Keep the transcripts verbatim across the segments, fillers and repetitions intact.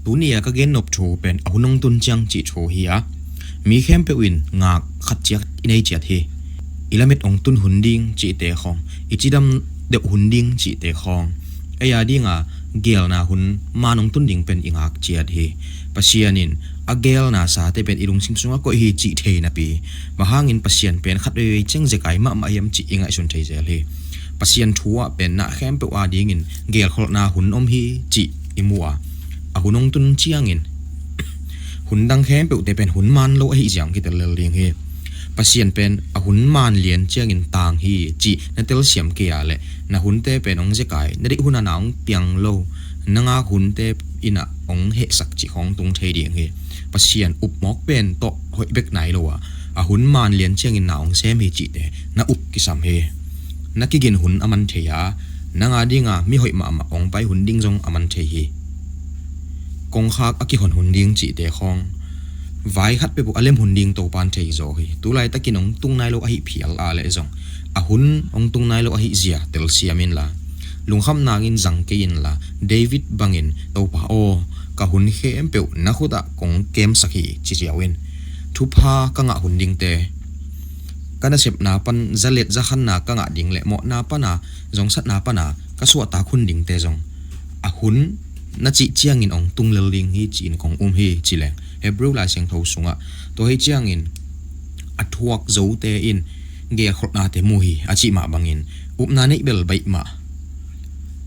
Tuni a ka gennop thu pen a hun hong tun ciang cih thu hi a, mi khempeuh in ngak khat ciat i nei ciat hi. I lamet hong tun hun ding cihte khawng, i cidam deuh hun ding cihte khawng, ei a dinga geelna hun man hong tun ding pen i ngak ciat hi. Pasian in a geelna sate pen i lungsim sungah koih hi cih thei napi, bang hangin Pasian pen khat veivei ciang zekai mahmah hiam cih i ngaihsun thei zel hi. Pasian thu ah pen na khempeuh a dingin geelkholhna hun om hi cih i mu a, a hun hong tun ciangin hun dang khempeuhte pen hun man lo ahi ziang kitel lel ding hi. Pasian pen a hun man lian ciangin tang hi cih na telsiam kei a leh na hunte pen hong zekai, na deih hun a na hong piang lo, na ngak hunte in a hong hehsak cih khawng tung thei ding hi. Pasian upmawk pen tawh hoih bek nai lo a, a hun man lian ciangin na hong sem hi cihte na up kisam hi. Na kigin hun a man thei a, nang a dinga mi hoih mahmah hong pai hun ding zong a man thei hi. Kongkhak a kihon hun ding cihte khawng, vai khat peuh a lem hun ding Topan thei zaw hi. Tulaitakin hong tung nai lo ahi phial a leh zong, a hun hong tung nai lo ahi zia telsiam inla, lungkham nangin zang kei inla, David bangin, Topa aw, ka hun khempeuh na khutah kong kemsak hi, ci ziau in. Thupha ka ngah hun dingte, ka nasepna pan zalet zakhanna ka ngah ding le mawhna pana zongsatna pana ka suahtak hun dingte zong, a hun na cih ciangin hong tung lel ding hi ci-in kong um hi, ci leng. Hebrew Lai Siangtho sungah tua hi ciangin a thuak zote in geelkholhnate mu hi a cih mah bangin, upna neih bel baih mah,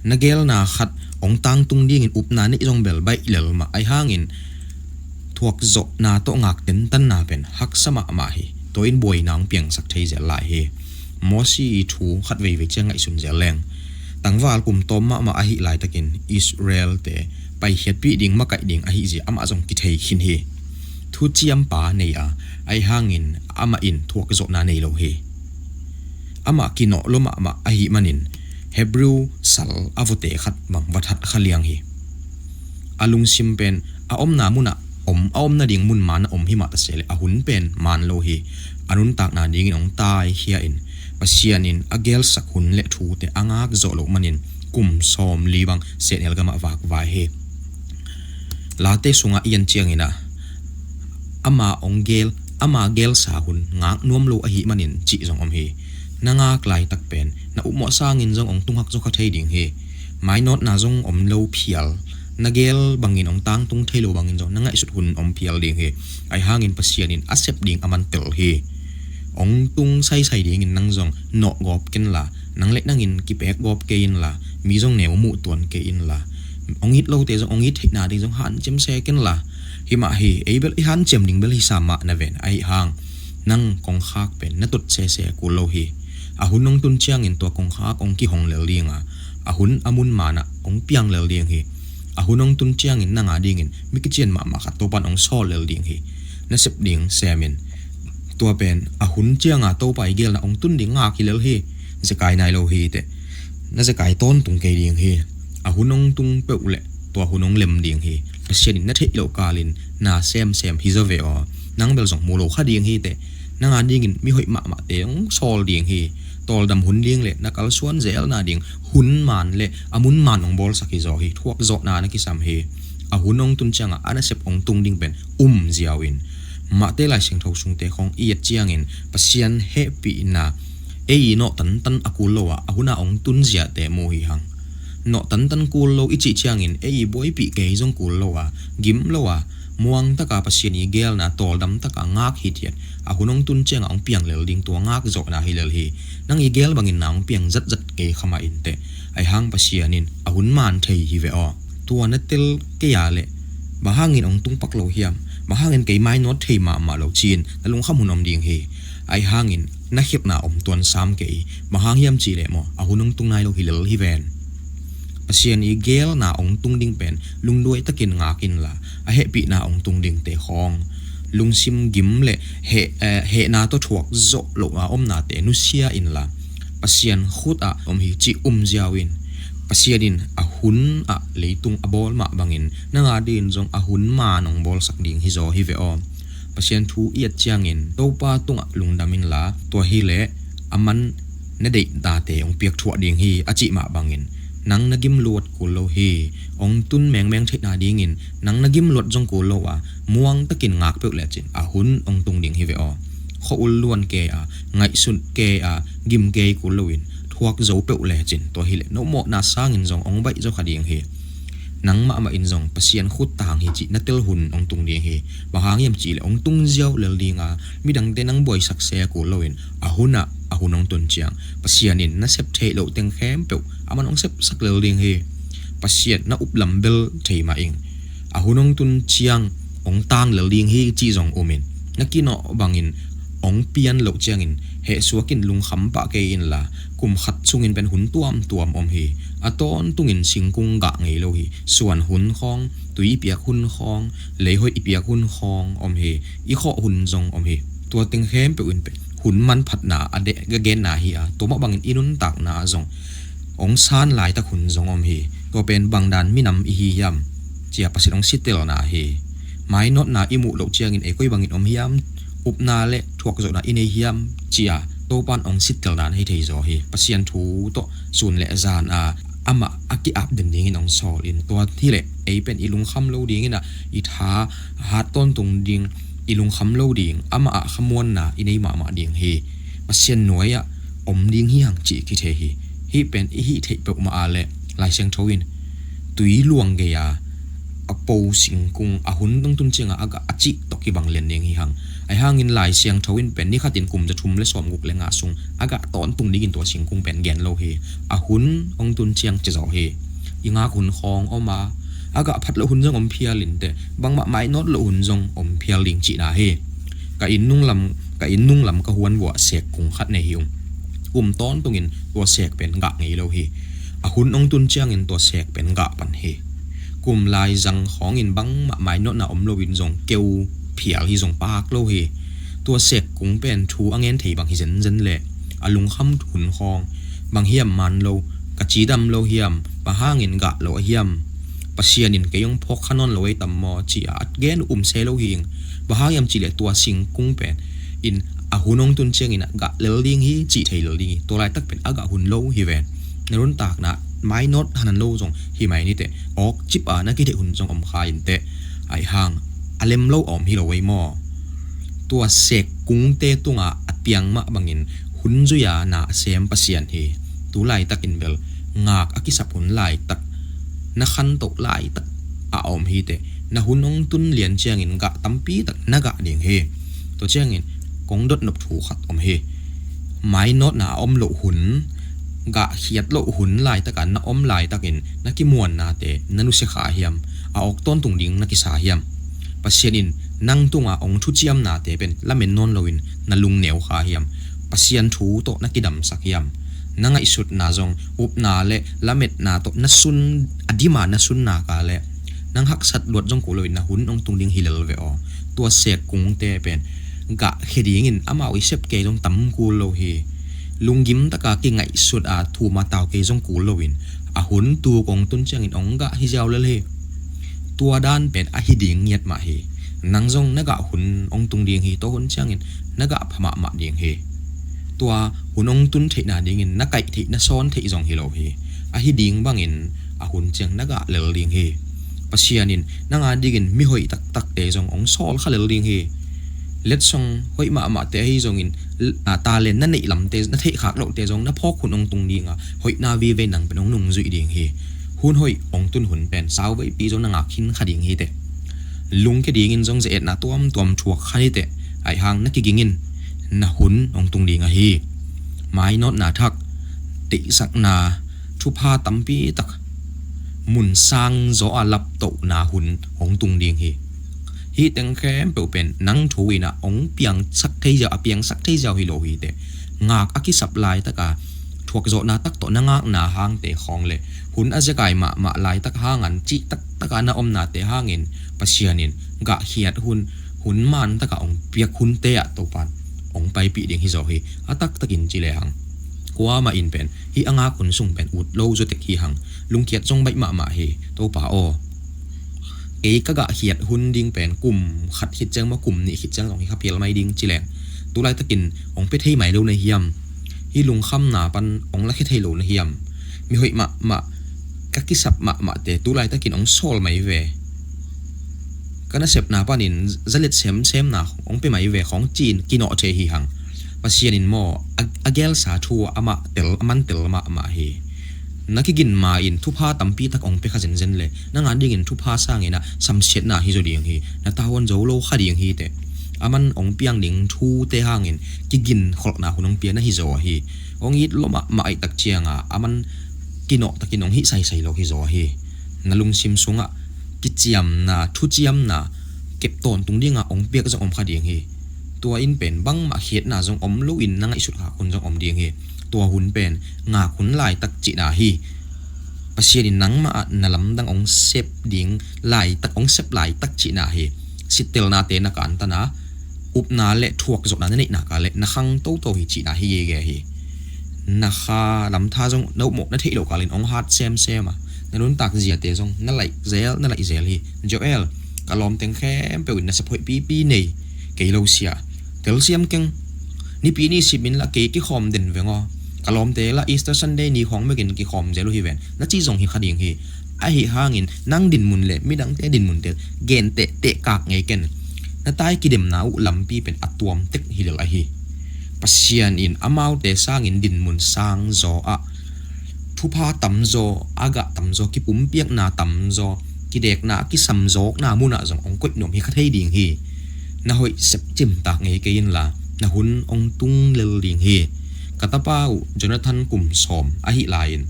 na geelna khat hong tangtung dingin upna neih zong bel baih lel mah, ahi hangin thuakzawhna tawh ngak tentanna pen haksa mahmah hi. Tua in buaina hong piangsak thei zel lai hi. Mosi i thu khat veivei ciang ngaihsun zel leng, tangval kum tawm mahmah ahi laitakin Israel-te paikhiatpih ding, makaih ding ahi zia amah zong kithei khin hi. Thuciampa nei a, ahi hangin amah in thuakzawhna nei lo hi. Amah kinawh lua mahmah ahi manin Hebrew sal a vute khat bang va that kha liang hi. A lungsim pen a omna munah om, a om nading mun man a om hi mah ta se leh a hun pen man lo hi. A nuntakna dingin hong taikhia in, Pasian in a geelsak hun le thute a ngak zawh loh manin kum sawmli bang sehnel gamah vakvai hi. Late sungah i en ciangin ah, ama hong geel, ama geelsa hun ngak nuam lo ahi manin cih zong om hi. Na ngak laitak pen na upmawh sangin zong hong tunghak zaw kha thei ding hi. Mainawtna zong om lo phial, na geel bangin hong tangtung thei lo bangin zong na ngaihsut hun om phial ding hi. Ahi hangin Pasian in a sep ding a man tel hi. Hong tung saisai dingin nang zong nawh gawp kenla, nang le nangin kipek gawp kei inla, mi zong neu muh tuan kei inla, hong it lote zong hong it theihna ding zong hanciam se kenla. Hi mah hi, ei bel i hanciam ding bel hi sam mah na ven, ahi hang nang kongkhak pen na tot sese kul lo hi. A hun hong tun ciangin tua kongkhak hong kihong lel ding a, a hun a mun manah hong piang lel ding hi. A hun hong tun ciangin nang a dingin mi kician mahmah khat Topan hong sawl lel ding hi. Na sep ding semin, tua pen a hun cianga Topa i geelna hong tun ding ngak hi lel hi. Zekai nai lo hi teh, na zekai tawntung kei ding hi. A hun hong tung peuh leh tua hun hong lem ding hi. Pasian in na theih loh kalin na semsem hi zaw ve aw. Nang bel zong mu lo kha ding hi teh, nang a dingin mi hoih mahmahte hong sawl ding hi. Tawldam hun ding le na kalsuan zelna ding hun man le a mun man hong bawlsak hi zaw hi. Thuak zawhna na kisam hi. A hun hong tun ciangah a nasep hong tung ding pen um ziau in. Mahte Lai Siangtho sungte khawng i et ciangin Pasian hehpihna ei i nawh tantan a kul lo a, a huna hong tun ziate mu hi hang. Nawh tantan kul lo i cih ciangin ei i buaipih kei zong kul lo a, gim lo a, muang taka Pasian i geelna tawldam taka ngak hithiat, a hun hong tun ciangah hong piang lel ding tua ngak zawhna hi lel hi. Nang i geel bangin na hong piang zatzat kei kha mah inteh, ahi hang Pasian in a hun man thei hi ve aw. Tua na tel kei a leh, bang hangin hong tung pak lo hiam? Bang hangin kei mainawt thei mahmah lo ci-in na lungkham hun om ding hi. Ahi hangin na khepna om tuan sam kei. Bang hang hiam cih leh maw, a hun hong tung nai lo hi lel hi ven. Pasian i geelna hong tung ding pen lungduai takin ngak inla, a hehpihna hong tung dingte khawng lungsim gim le heh, eh, hehna tawh thuak zawh loh a omnate nusia inla, Pasian khutah om hi cih um ziau in. Pasian in a hun ah leitung a bawl mah bangin nang a dingin zong a hun man hong bawlsak ding hi zaw hi ve aw. Pasian thu i et ciangin Topa tungah lungdam inla, tua hi leh a man na deih date hong piak thuah ding hi a cih mah bangin Nang na gim luat kul lo hi. Hong tun mengmeng theihna dingin nang na gim luat zong kul lo a, muang takin ngak peuh lecin a hun hong tung ding hi ve aw. Khua ul luan kei a, ngaihsun kei a, gim kei kul loin thuak zo peuh lecin tua hileh no mawhna sangin zong hong baih zo kha ding hi. Nang mahmah in zong Pasian khut tang hi cih na tel hun hong tung ding hi. Bang hang hiam cihleh hong tung ziau lel ding a, midangte nang buaisak se kul loin a hunah a hun hong tun ciang Pasian in na sep theih loh teng khempeuh a man hong sepsak lel ding hi. Pasian na uplam bel thei mah ing. A hun hong tun ciang hong tang lel ding hi cih zong um in, na kinawh bangin hong pian loh ciangin hehsuak in lungkham pah kei inla, kum khat sungin pen hun tuamtuam om hi. A tawntungin singkung gah ngei lo hi. Suan hun khawng, tui i piak hun khawng, leihoih i piak hun khawng om hi. I khawh hun zong om hi. Tua teng khempeuh in pen hun manphatna a deh ka genna hi a, tua mah bangin i nuntakna ah zong hong san laitak hun zong om hi. Tua pen bangdan minam i hi hiam, cia Pasian hong sitelna hi. Mainawtna i muh loh ciangin ei koi bangin om hiam, upna le thuakzawhna i nei hiam, cia Topan hong sitelna na hi thei zaw hi. Pasian thu tawh sun le zan a amah a ki-ap den dingin hong sawl in, tua hileh ei pen i lungkham lo dingin a, i tha hat tawntung ding, i lungkham lo ding, amah ah khamuanna i nei mahmah ding hi. Pasian nuai-ah om ding hi hang cih kithei hi. Hih pen i hih theih peuhmah ah le Lai Siangtho in tui luang gei a, a po singkung a hun hong tun ciangah a gah a cih tawh kibang lian ding hi hang. Ahi hangin Lai Siangtho in pen ni khatin kum za thum le sawmguk le nga sung a gah tawntung dingin tua singkung pen gen lo hi. A hun hong tun ciang ci zaw hi. I ngak hun khawng om a, a gah phat loh hun zong om phial inteh, bangmah mainawt loh hun zong om phial ding cihna hi. Ka inn nunglam, ka inn nunglam ka huan vuah sek kung khat nei hi ung. Kum tawntungin tua sek pen gah ngei lo hi. A hun hong tun ciangin tua sek pen gah pan hi. Kum laizang khawngin bangmah mainawtna om loin zong keu phial hi, zong pak lo hi. Tua sek kung pen thu a ngen thei bang hi zenzen leh a lungkham hun khawng, bang hiam man lo, ka cidam lo hiam, bang hangin gah lo a hiam, Pasian in kei hong phawk kha nawn lo ei tam maw, ci-a a gen um se lo hi ing. Bang hang hiam cihleh tua singkung pen in a hun hong tun ciangin a gah lel ding hi, cih thei lel ding hi. Tua laitak pen a gah hun lo hi ven. Na nuntakna mainawt hanan lo zong hi mai niteh, awk cip a na kitheih hun zong om kha inteh. Ahi hang a lem lo a om hi lo ei maw. Tua sek kungte tungah a piang mah bangin hun zui-a na a sem Pasian hi. Tu laitakin bel ngak a kisap hun laitak, na khantoh laitak a om hiteh, na hun hong tun lian ciangin gah tampi tak na gah ding hi. Tua ciangin kong dotnop thu khat om hi. Mainawtna a om loh hun, gah khiat loh hun laitaka na om laitakin na kimuannate na nusia kha hiam, a awk tawntung ding na kisa hiam? Pasian in nang tunga hong thuciamnate pen lamen nawn loin na lungneu kha hiam? Pasian thu tawh na kidamsak hiam? Na ngaihsutna zong upna le lametna tawh na sun, a dima na sun nak leh nang haksat luat zong kul loin na hun hong tung ding hi lel ve aw. Tua sek kungte pen gah khia dingin amau i sep kei zong tam kul lo hi. Lunggim taka kingaihsut a thum a tau kei zong kul loin a hun tuk hong tun ciangin hong gah hi ziau lel hi. Tua dan pen a hi ding ngiat mah hi. Nang zong na gah hun hong tung ding hi, tua hun ciangin na gah pha mahmah ding hi. Tua hun hong tun theihna dingin na kaih theih, na sawn theih zong hi lo hi. A hi ding bangin a hun ciang na gah lel ding hi. Pasian in nang a dingin mi hoih taktakte zong hong sawl kha lel ding hi. Letsong hoih mahmahte ahi zongin, a, talent na neih lamte, na theihkhak lohte zong na phawk hun hong tung dinga, hoihna vive nang pen hong nungzuih ding hi. Hun hoih hong tun hun pen sauveipi zong na ngak khin kha ding hiteh. Lungkia dingin zong ze-etna tuamtuam thuak kha hiteh. Ahi hang na kigingin na hun hong tung ding ahi. Mainawtna thak, deihsakna, thupha tampi tak, mun sang zaw a laptohna hun hong tung ding hi. Hih teng khempeuh pen nang thu in a hong piangsak thei ziau, a piangsak thei ziau hi lo hiteh. Ngak a kisap laitaka thuakzawhna tak tawh na ngakna hangte khawng le hun a zekai mahmah laitak hangan cih taktaka na omnate hangin Pasian in gahkhiat hun, hun man taka hong piak hunte ah Topan hong paipih ding hi zaw hi. A taktakin ci lehang kuamah in pen hih a ngak hun sung pen ut lo zaw tek hi hang. Lungkiat zong baih mahmah hi. Topa aw, kei ka gahkhiat hun ding pen kum khat khit ciang maw, kum nih khit ciang zong hi kha phial mai ding ci leng, tu laitakin hong pia thei mai lo na hiam? Hih lungkhamna pan hong lakhia thei lo na hiam? Mi hoih mahmah ka kisap mahmahte tu laitakin hong sawl mai ve. Ka nasepna panin zalet semsemna hong pia mai ve khawng ci-in kinawh thei hi hang. Pasian in maw a, a gelsa thu amah tel, a man tel mahmah hi. Na kigin ma-in thupha tampi tak hong pia kha zenzen le nang a dingin thupha sangin ah samsiatna hi zaw ding hi. Na tavuan zo lo kha ding hi teh. A man hong piang ding thute hangin kigin kholhna hun hong pia na hi zaw hi. Hong it lua mahmah ahih tak cianga a man kinawh takin hong hih saisai lo hi zaw hi. Na lungsim sungah kiciamna, thuciamna kep tawntung dinga hong piak zong om kha ding hi. Tua in pen bangmah khiatna zong om loin na ngaihsut khak hun zong om ding hi. Tua hun pen ngak hun laitak cihna hi. Pasian in nangmah ah na lamdang hong sep ding laitak, hong sep laitak cihna hi. Sittelnate na kantan a, upna le thuak zawhna na neihna kal le na khang toto hi cihna hi gege hi. Na kha lamtha zong na upmawh na theih loh kalin hong hat semsem a, na nuntak ziate zong na laih zel, na laih zel hi. Joel, ka lawmteng khempeuh in nasep hoih pipi nei, kei lo sia. Telsiam keng, nipi ni sip in la kei kikhawm den veng aw. Ka lawmte la Easter Sunday ni khawng mekin kikhawm zel uh hi ven, na ci zong hi kha ding hi. Ahi hangin nang dinmun le midangte dinmunte genteh tehkak ngei ken. Na tai kidemna uh lampi pen a tuam tek hi lel ahi. Pasian in amaute sangin dinmun sang zaw ah, thupha tamzaw, a gah tamzaw, kipumpiakna tamzaw, kidekna a kisamzawkna munah zong hong koih nuam hi kha thei ding hi. Na hoih sep cimtak ngei kei inla na hun hong tung lel ding hi. Ka tapa uh Jonathan kum sawm ahi lai-in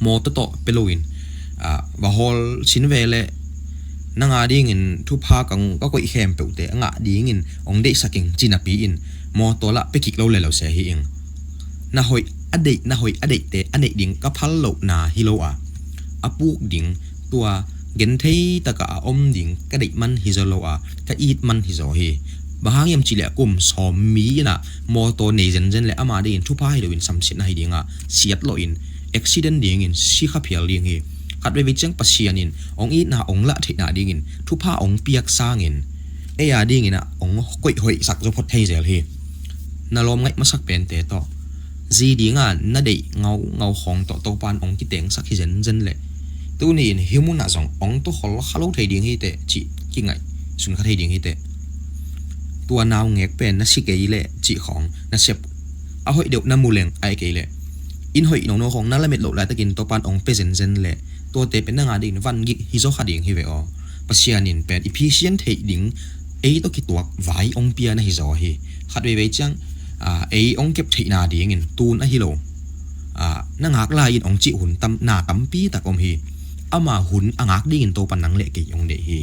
mawtaw tawh pia loin, ah, va hawl sin ve le nang a dingin thupha ka, ka koih khempeuhte a ngah dingin hong deihsak ing ci napi in mawtaw lah pia kik lo le lo se hi ing. Na hoih a deih, na hoih a deihte a neih ding ka phal lohna hi lo a, a puk ding tua genthei takah a om ding ka deih man hi zaw lo a, ka it man hi zaw hi. Bang hang hiam cihleh a kum sawm mi inah mawtaw nei zenzen le ama dingin thupha hi loin samsiatna hi dingah siat lawhin accident dingin si kha phial ding hi. Khat veivei ciang Pasian in hong itna hong lah theihna dingin thupha hong piak sangin ei a dinginah hong koih hoihsak zaw phot thei zel hi. Na lawm ngaih masak pente tawh zi dinga na deih ngau ngau khawng tawh Topan hong kitengsak hi zenzen leh tuni-in hih munah zong hong tukhol kha lo thei ding hiteh cih kingaih sun kha thei ding hiteh. Tua naungek pen na si kei leh cih khawng na sep a hoih deuh na mu leng ahi kei leh inn hoih nono khawng na lamet loh laitakin Topan hong pia zenzen leh tuate pen nang a dingin van gik hi zaw kha ding hi ve aw. Pasian in pen i phisian theih ding ei tawh kituak vai hong pia na hi zaw hi. Khat veivei ciang, ah, ei hong kep theihna dingin tun ahi lo, ah, na ngak lai-in hong cih hun tam, na tampi tak om hi. Ama hun a ngak dingin Topan nang le kei hong deih hi.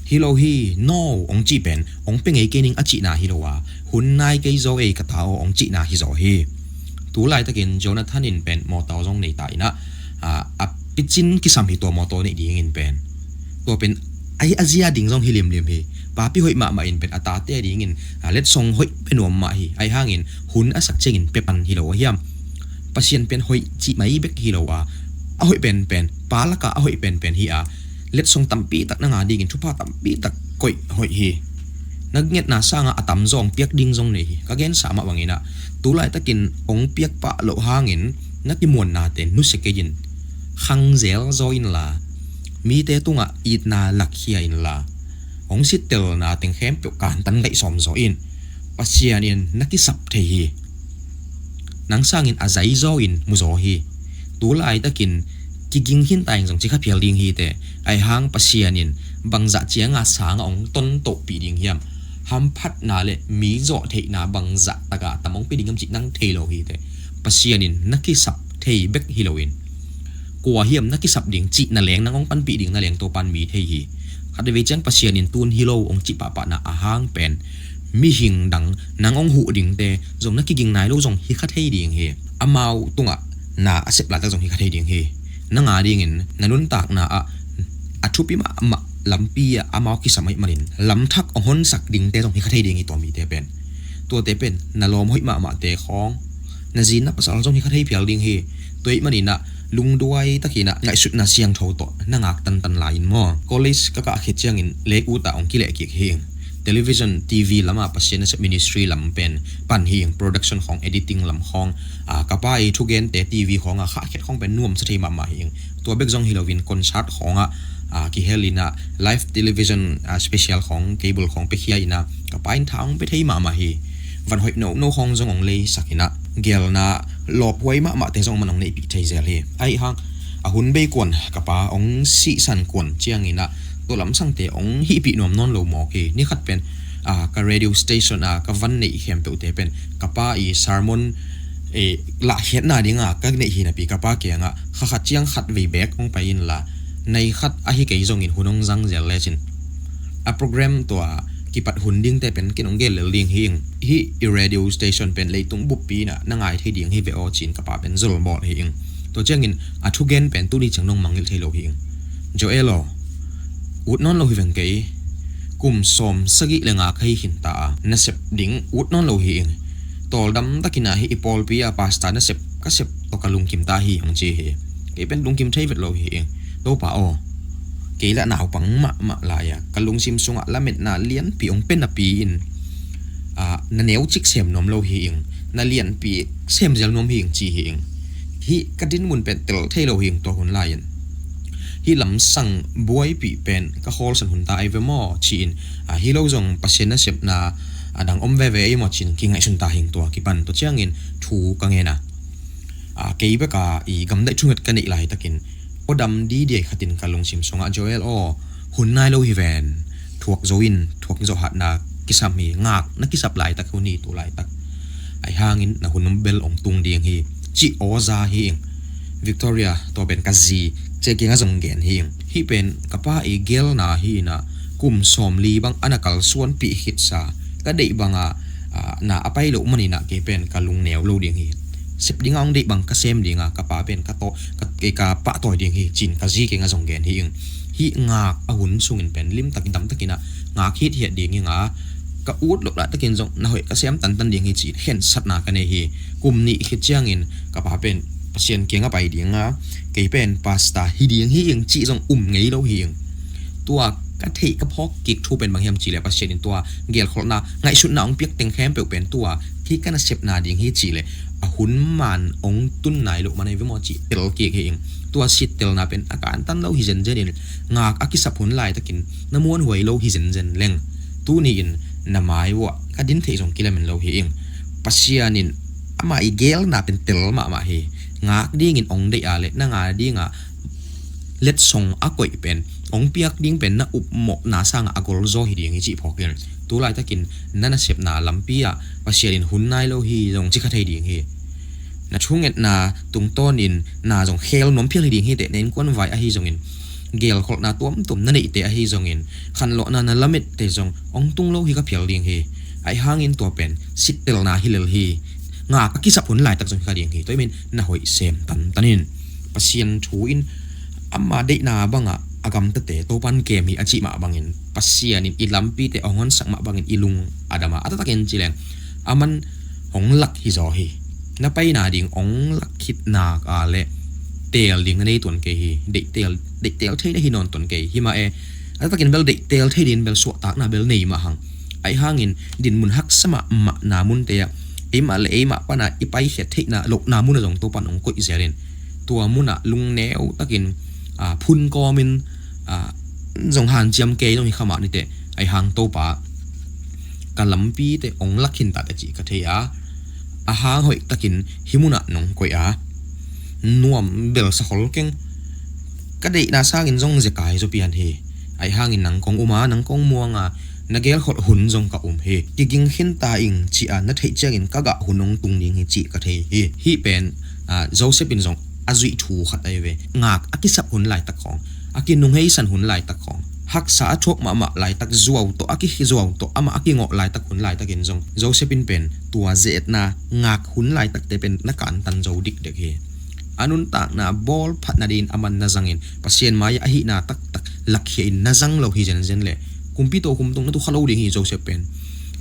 Hi lo hi, no hong cih pen hong pia ngei kei ning a cihna hi lo a, hun nai kei zaw ei ka ta aw hong cihna hi zaw hi. Tu laitakin Jonathan in pen mawtaw zong nei ta inah, ah, a picin kisam hi tua mawtaw neih dingin pen. Tua pen a, a zia ding zong hi limlim hi. Papi hoih mahmah in pen a tate dingin, ah, letsong hoih pia nuam mah hi. Ahi hangin hun a sak ciangin pia pan hi lo aw hiam. Pasian pen hoih cih mai bek hi lo a, a hoih penpen, pa lakah a hoih penpen hi a, letsong tampi tak nang a dingin thupha tampi tak koih hoih hi. Na ngetna sangah a tamzaw hong piak ding zong nei hi. Ka gensa mah banginah tu laitakin hong piak pah loh hangin na kimuannate nusia kei in khang zel zaw inla mite tungah itna lakkhia inla hong sittelna teng khempeuh kantan ngaihsawm zaw in. Pasian in na kisap thei hi. Nang sangin a zaizaw in muzaw hi. Tu laitakin kiging hinta in zong ci kha phial ding hiteh. Ahi hang Pasian in bangzah cianga sangah hong tontohpih ding hiam, hamphatna le mi zawh theihna bangzah takah tam hong pia ding hiam cih nang thei lo hiteh. Pasian in na kisap thei bek hi loin kua hiam na kisap ding cih na leng nang hong panpih ding na leng Topan mi thei hi. Khat veivei ciang Pasian in tun hi lo hong cih pahpahna a hang pen mihing dang nang hong huh dingte zong na kiging nai lo zong hi kha thei ding hi. Amau tungah na a sep laitak zong hi kha thei ding hi. Nang a dingin na nuntakna ah a thupi mahmah lampi ah amau kisam ahih manin lamthak hong honsak dingte zong hi kha thei ding hi tua mite pen. Tuate pen na lawm hoih mahmahte khawng na zi na pasal zong hi kha thei phial ding hi. Tua ahih maninah lungduai takinah ngaihsutna siangtho tawh na ngak tantan lai-in maw. College ka kah khit ciangin lek utah hong kilehkik hi. television, T V lam ah Pasian nasep ministry lam pen pan hi ing. Production khawng, editing lam khawng, ah, ka pa i thugente T V khawng ah khahkhiat khawng pen nuamsa thei mahmah hi ing. Tua bek zong hi loin concert khawng ah, ah, kihel in ah live television, ah, special khawng, cable khawng piakhia in ah ka pa in tha hong pia thei mahmah hi. Van hoih nono khawng zong hong leisak in ah, gelna lawphuai mahmahte zong man hong neihpih thei zel hi. Ahi hang a hun bei kuan ka pa hong sihsan kuan ciangin ah tua lamsangte hong hihpih nuam nawn lo mawk hi. Ni khat pen, ah, ka radio station ah ka van neih khempeuhte pen ka pa i sermon, eh, lahkhiatna dinga ka neih hi napi ka pa kiangah kha khat ciang khat vei beek hong pai inla, nai khat ahi kei zongin hun hong zang zel lecin a program tua kipat hun dingte pen ken hong gel lel ding hi ing. Hih i radio station pen leitung buppi in ah na ngai thei ding hi ve aw, ci-in ka pa pen zol bawl hi ing. Tua ciangin a thugen pen tuni ciang nong mangngilh thei lo hi ing. Joel aw, ut nawn lo hi veng kei. Kum sawm sagih le nga ka hi khinta a, nasep ding ut nawn lo hi ing. Tawldam takin ah hih i pawlpi a pastor nasep ka sep tawh ka lungkim ta hi, hong ci hi. Kei pen lungkim thei vet lo hi ing. Topa aw, kei lah naupang mahmah lai-a ka lungsim sungah lametna lianpi hong pia napi in, ah, na neucik sem nuam lo hi ing. Na lianpi sem zel nuam hi ing, ci hi ing. Hih ka dinmun pen tel thei lo hi ing tua hun lai-in. Hih lamsang buaipih pen ka khawlsan hun ta ai ve maw, ci-in, ah, hi lo zong Pasian nasepna a dang om veve ei maw, ci-in kingaihsun ta hi ing tua kipan. Tua ciangin thu ka ngen a, ah, kei beka i gamdaih thunget ka neih laitakin aw dam didiai khatin ka lungsim sungah, Joel aw, hun nai lo hi ven. Thuak zo in, thuak zo hatna kisam hi, ngak na kisap laitak hun hi tu laitak. Ahi hangin na hun bel hong tung ding hi, ci aw za hi ing. Victoria, tua pen ka zi, ci-a kiangah zong gen hi ing. Hih pen ka pa i gelna hi in ah, kum sawmli bang a na kalsuanpih khitsa, ka deih banga, ah, na a pai loh manin ah kei pen ka lungneu lo ding hi. Sep dinga hong deih bang ka sem dinga, ka pa pen ka tawh, ka, kei ka pahtawi ding hi, ci-in ka zi kiangah zong gen hi ing. Hih ngak a hun sungin pen limtak damtakin ah ngak hithiat ding hi ing a, ka ut loh laitakin zong na hoih ka sem tantan ding hi, ci-in khensatna ka nei hi. Kum nih khit ciangin ka pa pen Pasian kiangah pai dinga, kei pen pastor hi ding hi ing, cih zong um ngei lo hi ing. Tua ka theih ka phawk kik thu pen bang hiam cihleh, Pasian in tua gelkholhna, ngaihsutna hong piak teng khempeuh pen tua hih ka nasepna ding hi cihleh, a hun man hong tun nai loh man ahi ve maw, cih tel kik hi ing. Tua sittelna pen a kantan lo hi zenzen in, ngak a kisap hun laitakin na muanhuai lo hi zenzen leng, tuni in na mai uah ka din theih zong kilamen lo hi ing. Pasian in ama i gelna pen tel mahmah hi. Ngak dingin hong deih a le na ngak dinga letsong a koih pen, hong piak ding pen na upmawhna sangah a golzaw hi ding hi, cih phawk in, tu laitakin na nasepna lampi ah Pasian in hun nai lo hi zong ci kha thei ding hi. Na thungetna tungtawnin na zong khel nuam phial hi ding hi teh, na innkuan vai ahi zongin, gelkholhna tuamtuam na neihte ahi zongin, khanlawhna na lamette zong hong tung lo hi kha phial ding hi. Ahi hangin tua pen sittelna hi lel hi. Ngak a kisap hun laitak zong hi kha ding hi. Tua hi manin na hoih sem tantan in. Pasian thu in ama deihna bangah a gamtate Topan kem hi a cih mah bangin, Pasian in i lampite a hong honsak mah bangin i lung a dam a, a taktakin ci leng, aman hong lak hi zaw hi. Na paina ding hong lak khit nak a le teel ding na nei tuan kei hi. Deihteel, deihteel thei na hi nawn tuan kei hi mah e. A taktakin bel deihteel thei dingin bel suahtakna bel nei mah hang. Ahi hangin dinmun haksa mahmahna munte ah eimah le eimah pana i paikhiat theihna lohna munah zong Topan hong koih zelin, tua munah lungneu takin, ah, phun kawmin, ah, zong hanciam kei zong hi kha mah niteh. Ahi hang Topa, ka lampite hong lak khin ta teh cih ka thei a, a hang hoih takin hih munah nong koih a, nuam belsa khol keng. Ka deihna sangin zong zekai zaw pian hi. Ahi hangin nang kong um a, nang kong muang a, na gelkholh hun zong ka um hi. Kiging khin ta ing, ci-a na theih ciangin ka gah hun hong tung ding hi, cih ka thei hi. Hih pen, ah, Joseph in zong a zuih thu khat ahi ve. Ngak a kisap hun laitak khawng, a kinungheisan hun laitak khawng, haksa a thuak mahmah laitak, zuau tawh a kizuau tawh amah a kingawh laitak hun laitakin zong Joseph in pen tua ze-etna ngak hun laitakte pen na kantan zo dikdek hi. A nuntakna bawl phat nadingin aman na zangin, Pasian mai-ah ahihna taktak lakkhia in na zang lo hi zenzen leh, kumpi tokhom tung na tu kha lo ding hi. Joseph pen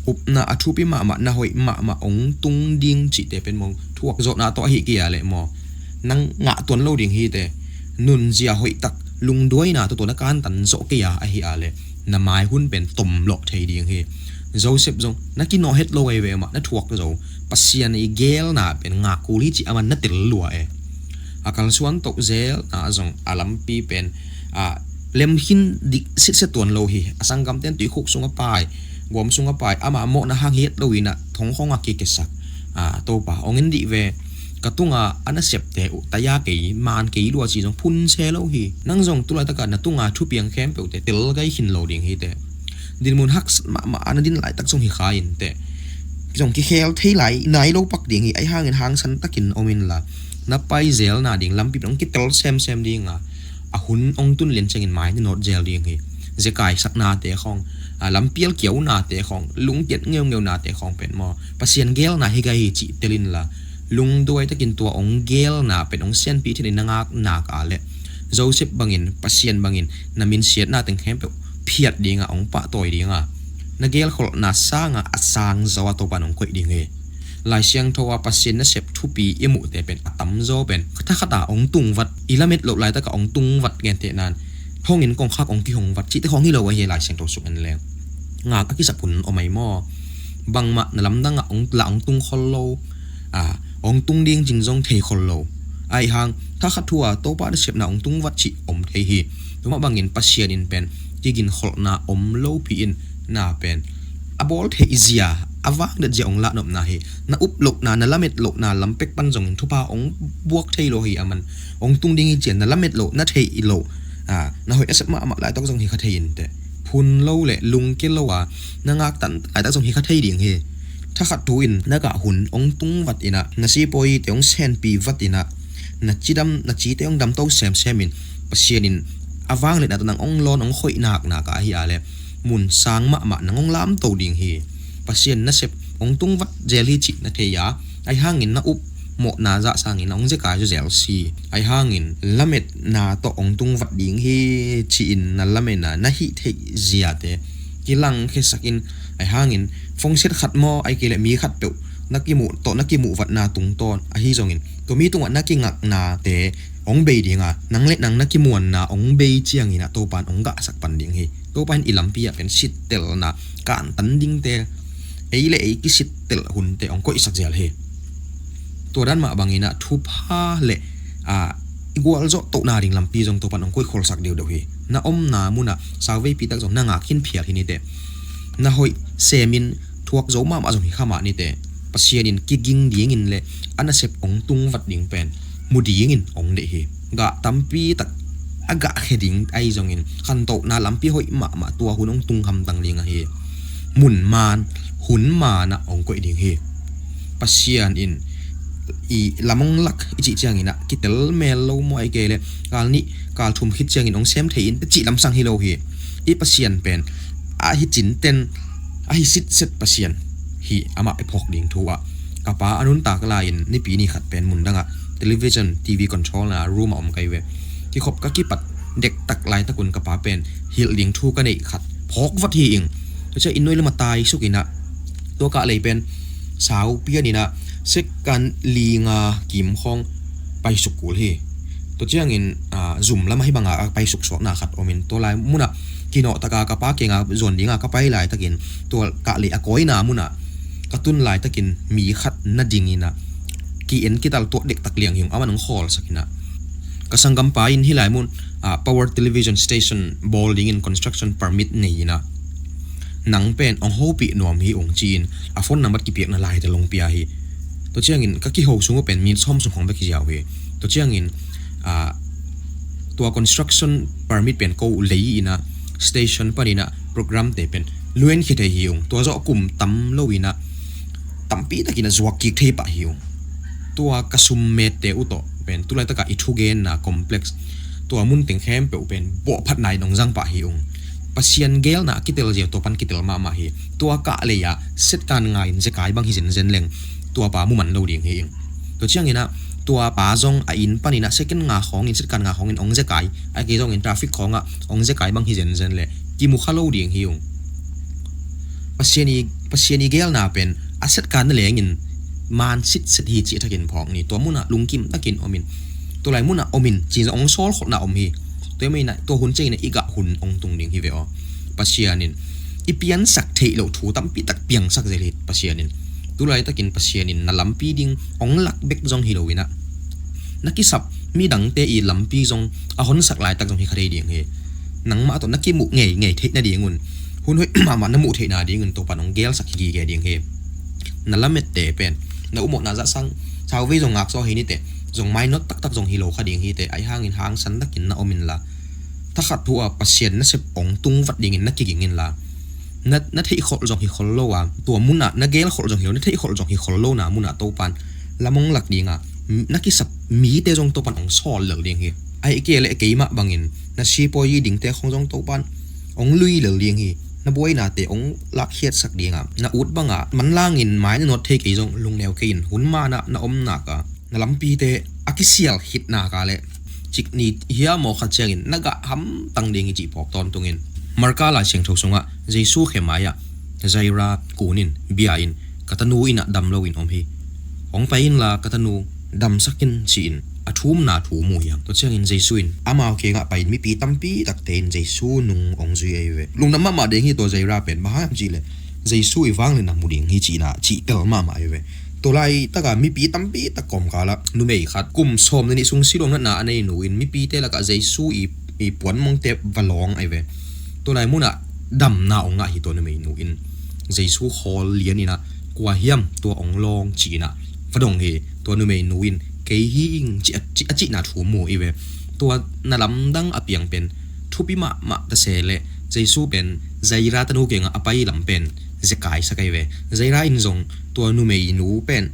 upna a thupi mahmah, na hoih mahmah hong tung ding cihte pen maw, thuak zawhna tawh ahi kei a leh maw, nang ngah tuan lo ding hi teh. Nunzia hoihtak, lungduaina tawh tawh na kantan zawh kei a ahi a leh na mai hun pen tomlawh thei ding hi. Joseph zong na kinawh het lo ahi ve mah, na thuak zo. Pasian i gelna pen ngak kul hi cih aman na tel lua e. A kalsuan toh zelna zong a lampi pen a lem khin dik sitset tuan lo hi. A sanggamten tuikhuk sung a pai, gawm sung a pai, ama mawhna hang hi het lo in a thong khawng a kikesak. A, Topa hong en dih ve, ka tunga a nasepte uh taya kei, man kei lua ci zong phun se lo hi. Nang zong tulaitak a na tunga thupiang khempeuhte tel gai khin lo ding hi teh. Dinmun haksat mahmah a na din laitak zong hi kha in teh. Zong kikhel thei lai nai lo pak ding hi. Ahi hangin hangsan takin om inla, na pai zelna ding lampi pen hong kitel semsem ding a, a hun hong tun lian ciangin mai na nawt zel ding hi. Zekai saknate khawng, a, lampial kiaunate khawng, lungkiat ngeungeunate khawng pen maw, Pasian gelna hi gai hi cih tel inla, lungduai takin tua hong gelna pen hong sianpih theih na ngak nak a leh, Joseph bangin, Pasian bangin na minsiatna teng khempeuh phiat ding a, hong pahtawi ding a, na gelkholhna sanga a sang zo a Topa in hong koih ding hi. Lai Siangtho a Pasian nasep thupi i muhte pen a tamzaw pen thakhat a hong tungvat, i lamet loh laitak a hong tungvat, gentehna in hong in kongkhak hong kihongvat cihte khawng hi lo ahi, Lai Siangtho sung en leng. Ngak a kisap hun om ahi maw? Bangmah na lamdang ah hong lah hong tung khol lo, a, hong tung ding cin zong thei khol lo. Ahi hang thakhat thu a Topa nasepna hong tungvat cih om thei hi. Tua mah bangin Pasian in pen kiginkholhna om lopi in na pen a bawl theih zia, a vang det zia hong lahnopna hi. Na up lohna, na lamet lohna lampek pan zongin thupha hong buak thei lo hi. Aman hong tung ding hi cian na lamet loh, na theih loh, a, na hoih a sep mahmah laitak zong hi kha thei in teh. Phun lo le lungkia lo a na ngaktan laitak zong hi kha thei ding hi. Thakhat thu in na gah hun hong tungvat in a, na sipawite hong senpih vat in a, na cidam, na cite hong damto semsem in, Pasian in a vangliatna tawh nang hong lawn hong khoih naknak a ahi a leh, mun sang mahmah nang hong lamto ding hi. Pasian nasep hong tungvat zel hi cih na thei a, ahi hangin na up mawhna zah sangin na hong zekai zaw zel si. Ahi hangin lametna tawh hong tungvat ding hi ci-in na lametna na hih theih ziate kilangkhiasak in, ahi hangin fongsiat khat maw, ahi kei leh mi khatpeuh na kimuh tawh na kimuh vatna tungtawn ahi zongin tua mi tungah na kingaknate hong bei ding a, nang le nang na kimuanna hong bei ciangin a Topa in hong gahsak pan ding hi. Topa in i lampi ah pen sittelna kantan dingte, ei le ei kisittel hunte hong koihsak zel hi. Tua dan mah bangin a thupha le, a, i gualzawh tohna ding lampi zong Topa in hong koih kholsak deudeu hi. Na omna munah sauveipi tak zong na ngak khin phial hi ni teh. Na hoih semin thuak zo mahmah zong hi kha mah ni teh. Pasian in kiging dingin le a nasep hong tungvat ding pen mu dingin hong deih hi. Gah tampi tak a gahkhia ding ahi zongin khantohna lampi hoih mahmah tua hun hong tung hamtang ding ahi. Mun man, hun man ah hong koih ding hi. Pasian in i lam hong lak i cih ciangin a kitel mel lo maw, ahi kei leh kal nih kal thum khit ciangin hong sem thei in cih lamsang hi lo hi. I Pasian pen ahi cinten, ahi sitset Pasian hi. Amah i phawk ding thu ah ka pa a nuntak lai-in Nipi ni khat pen mun dangah television, T V control na room ah om ka hi ve. Kikhop ka kipat dektak laitakun ka pa pen hilh ding thu ka neih khat phawk vat hi ing. Tua ciang inn nuai lam a taisuk in a, tua kah lei pen sau pian in a, second li nga kim khawng paisuk kul hi. Tua ciangin, a, zum lam ahi banga a paisuk suakna khat om in, tua lai munah kinawh taka ka pa kianga zuan dinga ka pai laitakin tua kah lei a kawina munah ka tun laitakin mi khat na ding in a, ki-en kital tuah dektak liang hi ung, aman hong khawlsak in a, ka sanggampa in hih lai mun, a, power television station bawl dingin construction permit nei in a, nang pen hong hopih nuam hi ung ci-in a phone number kipiakna laite long pia hi. Tua ciangin ka kiho sung uh pen minute sawm sung khawng bek hi ziau hi. Tua ciangin, a, tua construction permit pen ko lei in a, station panin a programte pen luenkhia thei hi ung. Tua zawh kum tam lo in a, tampi takin a zuak kik thei pah hi ung. Tua ka summette uh tawh pen tulaitaka i thugenna complex, tua mun teng khempeuh pen bawhphatna in hong zang pah hi ung. Pasian gelna a kitel zia tua pan kitel mahmah hi. Tua kah lei-ah setkan nga in zekai bang hi zenzen leng tua pa muman lo ding hi ing. Tua ciangin a, tua pa zong a inn panin a second nga khawngin, setkan nga khawngin hong zekai, a kei zongin traffic khawngah hong zekai bang hi zenzen leh kimu kha lo ding hi ung. Pasian i, Pasian i gelna pen a setkan na lengin man sitset hi cih thakin phawk ni. Tua munah lungkim takin omin, tua lai munah omin ci-in zong hong sawlkhopna om hi. Tua mah inah tua hun ciangin i gah hun hong tung ding hi ve aw. Pasian in i piansak theih loh thu tampi tak piangsak zel hi Pasian in. Tulaitakin Pasian in na lampi ding hong lak bek zong hi lo inah, na kisap midangte i lampi zong a honsak laitak zong hi kha thei ding hi. Nangmah tawh na kimuh ngei ngei theih nadingun, hun hoih mahmah na muh theih nadingun Topan hong gelsak hi gige ding hi. Na lamette pen na umawhna zahsang sauvei zong ngakzaw hi nite, zong mainawt taktak zong hi lo kha ding hite. Ahi hangin hangsan takin na om inla, thakhat thu a Pasian nasep hong tungvat dingin na kiging inla, na, na theihkholh zong hi khol lo a, tua munah na gelkholh zong hi lo, na theihkholh zong hi khol lo na munah Topan lam hong lak dinga na kisap mite zong Topan hong sawl lel ding hi. Ahih kei leh keimah bangin na sipawi dingte khong zong Topan hong lui lel ding hi. Na buainate hong lakkhiatsak dinga, na ut banga manlangin mai na nawt thei kei zong lungneu kei in, hun manah na om naka na lampite a kisial khit naka le cik ni hiam aw khat ciangin na gah hamtang ding hi cih phawk tawntungin. Marka Lai Siangtho sungah Jesu khe mai-ah Jaira kunin bia in, ka tanu inah dam loin om hi. Hong pai inla ka tanu damsak in ci-in a thumna thu mu hi hang. Tua ciangin Jesu in amau kiangah pai-in mipi tampi takte in Jesu nung hong zui ahi ve. Lungdam mahmah ding hi tua Jaira pen, bang hang hiam cih leh Jesu i vangliatna mu ding hi cihna cih tel mahmah ahi ve. Tua laitaka mipi tampi tak kawmkalah numei khat kum sawm le nih sung silawm natna a nei nu in mipite lakah Jesu i, i puanmongte va lawng ahi ve. Tua lai munah damna hong ngah hi tua numei nu in. Jesu khawl lian inah kua hiam tua hong lawng ci-inah va dong hi. Tua numei nu in kei hi ing ci a, ci, a cihna thu mu hi ve. Tua na lamdang a piang pen thupi mahmah ta se leh Jesu pen Jaira tanu kiangah a pai lam pen zekai sak ahi ve. Jaira in zong tua numei nu pen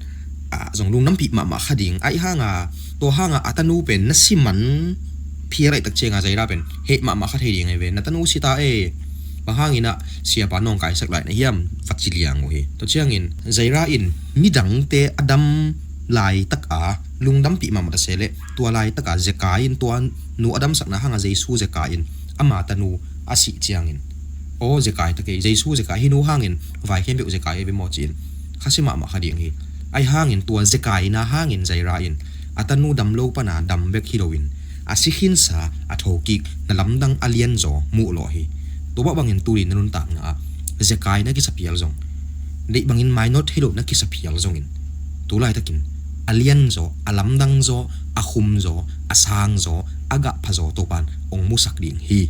a, zong lungdampih mahmah kha ding. Ahi hanga tua hanga a tanu pen na si man phial ahih tak cianga Jaira pen heh mahmah kha thei ding ahi ve. Na tanu si ta e, bang hanginah siapa nawngkaisak lai na hiam, va ci liang uh hi. Tua ciangin Jaira in midangte a dam laitaka lungdampih mahmah ta se leh tua laitaka zekai in, tua nu a damsakna hanga Jesu zekai in ama tanu a sih ciangin, aw zekai ta kei, Jesu zekai, hih nu hangin vai khempeuh zekai ahi ve maw ci-in khasia mahmah kha ding hi. Ahi hangin tua zekaina hangin Jaira in a tanu dam lo pana dam bek hi loin a si khinsa a thokik na lamdang a lianzaw muh lawh hi. Tua mah bangin tuni na nuntakna ah zekai na kisa phial zong, deih bangin mainawt thei lo na kisa phial zongin, tu laitakin a lianzaw, a lamdangzaw, a khumzaw, a sangzaw, a gahphazaw Topan hong musak ding hi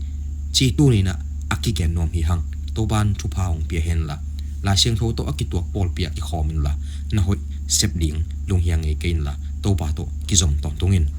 cih tuninah a kigen nuam hi hang. Topan thupha hong pia henla, Lai Siangtho tawh a kituak pawlpi ah kikhawm inla, na hoih sep ding lunghiang ngei kei inla, Topa tawh kizom tawntungin.